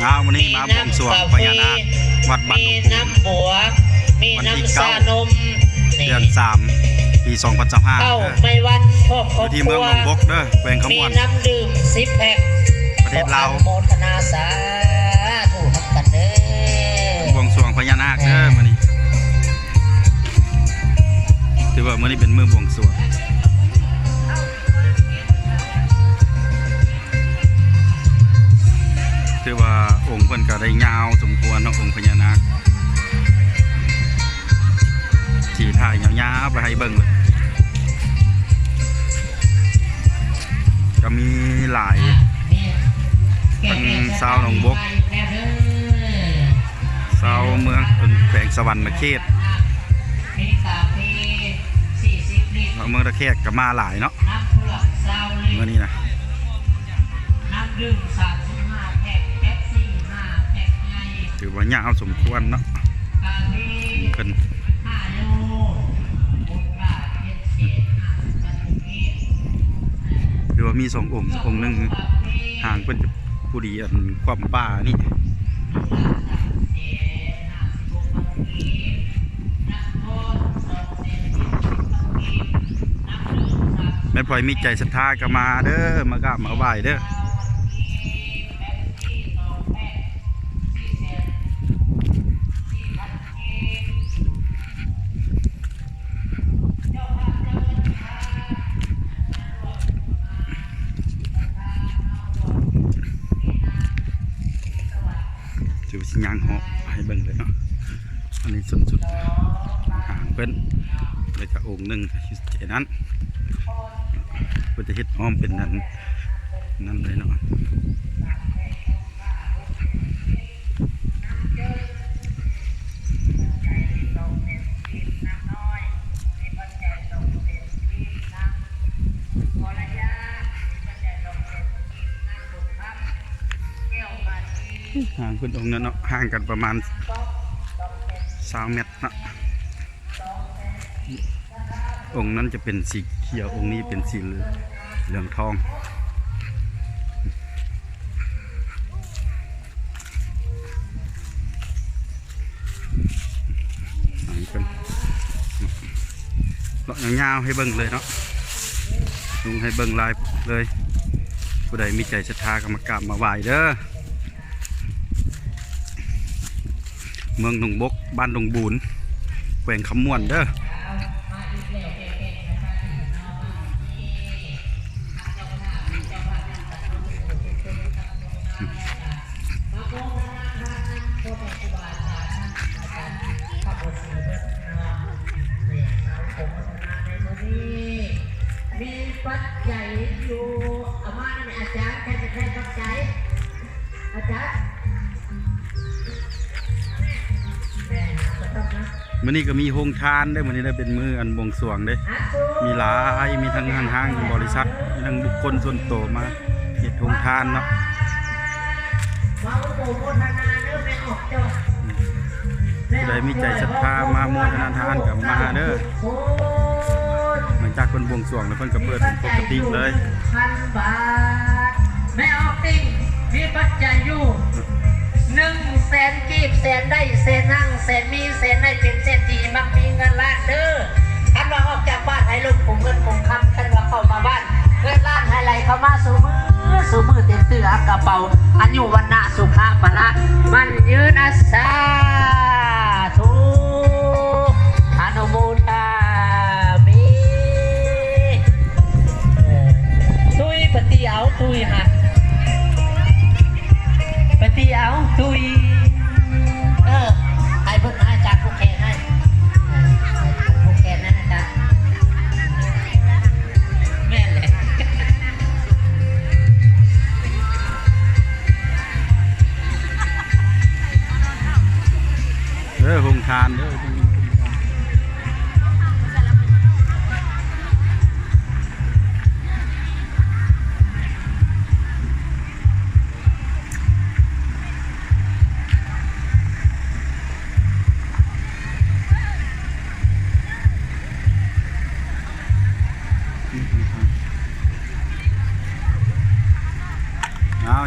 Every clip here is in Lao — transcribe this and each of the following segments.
ອ້າວ ມື້ນີ້ມາບວງສວງພະຍານາກວັດບ້ານດົງປູນ ມີນ້ຳບົວ ມີນ້ຳຊານົມ ວັນທີເກົ້າ ເດືອນສາມ ປີສອງພັນຊາວຫ້າ ເອີ ຢູ່ທີ່ເມືອງໜອງບົກເດີ ແຂວງຄຳມ່ວນ ມີນ້ຳດື່ມສິບແພັກ ປະເທດລາວ ຂໍອະນຸໂມທະນາສາທຸນຳກັນເດີ ບວງສວງພະຍານາກເດີ ມື້ນີ້ ຖືວ່າມື້ນີ້ເປັນມື້ບວງສວງ. ຖືວ່າອົງເພິ່ນກະໄດ້ຍາວສົມຄວນເນາະ ອົງພະຍານາກ ຊິຖ່າຍຍາວໆໄປໃຫ້ເບິ່ງເລີຍ ກະມີຫຼາຍ ທັງຊາວໜອງບົກ ຊາວເມືອງ ເອີ ແຂວງສະຫວັນນະເຂດ ເມືອງທ່າແຂກກະມາຫຼາຍເນາະ ມື້ນີ້ນະ ນ້ຳດື່ມສາມສິບຫ້າແພັກ ເປັບຊີຫ້າແພັກໃຫຍ່ ຖືວ່າຍາວສົມຄວນເນາະ ເພິ່ນ ຫ້າໂລ ມູນຄ່າເຈັດແສນຫ້າສິບພັນກີບ ຖືວ່າມີສອງອົງ ອົງໜຶ່ງຫາງເພິ່ນຈະຜູ້ດີ ອັນຄວ່ຳປານີ້ ແມ່ນໃຜມີໃຈສັດທາກະມາເດີ ມາກາບມາໄຫວ້ເດີ ຖືວ່າຊິຍ່າງເຫາະໃຫ້ເບິ່ງເລີຍເນາະ ອັນນີ້ສົ້ນສຸດຫາງເພິ່ນ ແລ້ວກະອົງໜຶ່ງຢູ່ໃຈນັ້ນ ເພິ່ນຈະເຮັດອ້ອມເປັນອັນນັ້ນເລີຍເນາະ. ຫາງເພິ່ນອົງນັ້ນເນາະ ຫ່າງກັນປະມານຊາວແມັດເນາະ. ອົງນັ້ນຈະເປັນສີຂຽວ ອົງນີ້ເປັນສີເຫຼືອງທອງ ເລາະຍາວໆໃຫ້ເບິ່ງເລີຍເນາະ ລົງໃຫ້ເບິ່ງຫຼາຍເລີຍ ຜູ້ໃດມີໃຈສັດທາກະມາກາບມາໄຫວ້ເດີ. ເມືອງໜອງບົກ ບ້ານດົງບູນ ແຂວງຄຳມ່ວນເດີ. ມີປັດໄຈຢູ່ ເອົາມານຳແມ່ອາຈານ ໃຜຈະໄດ້ປັດໄຈ ອາຈານ ແມ່ນ ເອົາໄປຕ້ອງນະ. ມື້ນີ້ກະມີໂຮງທານເດີ ມື້ນີ້ໄດ້ເປັນມື້ອັນບວງສວງເດ້ ມີຫຼາຍ ມີທັງຮ້ານຮ້າງ ບໍລິສັດ ມີທັງບຸກຄົນສ່ວນໂຕມາເຮັດໂຮງທານເນາະ. ຜູ້ໃດມີໃຈສັດທາມາໂມທະນາທານກະມາເດີ ຫຼັງຈາກເພິ່ນບວງສວງແລ້ວ ເພິ່ນກະເປີດປົກກະຕິເລີຍ. ພັນບາດ ແມ່ອອກຕິ່ງ ມີປັດໄຈຢູ່ ໜຶ່ງແສນກີບ ແສນໄດ້ແສນຮັ່ງ ແສນມີແສນໄດ້ ເປັນເສດຖີ ມັກມີເງິນລ້ານເດີ. ຄັນວ່າອອກຈາກບ້ານໃຫ້ລົງກຸມເງິນກຸມຄຳ ຄັນວ່າເຂົ້າມາບ້ານ ເງິນລ້ານໃຫ້ໄຫຼເຂົ້າມາສູ່ມື້ ສູ່ມື້ ເຕັມຕື້ອັດກະເປົາ ອາຍຸວັນນະສຸຂະພະລະ ໝັ້ນຍືນ ອາ ສາທຸ ອະນຸໂມທາມິ ຕຸ້ຍ ປະຕິເອົາ ຕຸ້ຍຫັ້ນ ປະຕິເອົາ ຕຸ້ຍ ເອີ ໃຫ້ເພິ່ນ ໃຫ້ຈາກຜູ້ແຂນໃຫ້ ເອີ ໃຫ້ຈາກຜູ້ແຂນນັ້ນນະ ແມ່ນແຫຼະ ເດີ ໂຮງທານເດີ.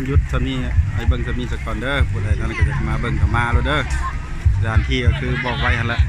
ຢຸດສ່ຳນີ້ ໃຫ້ເບິ່ງສ່ຳນີ້ສາກ່ອນເດີ. ຜູ້ໃດນັ້ນກໍຢາກມາເບິ່ງກໍມາໂລດເດີ. ສະຖານທີ່ກໍຄືບອກໄວ້ຫັ້ນແຫຼະ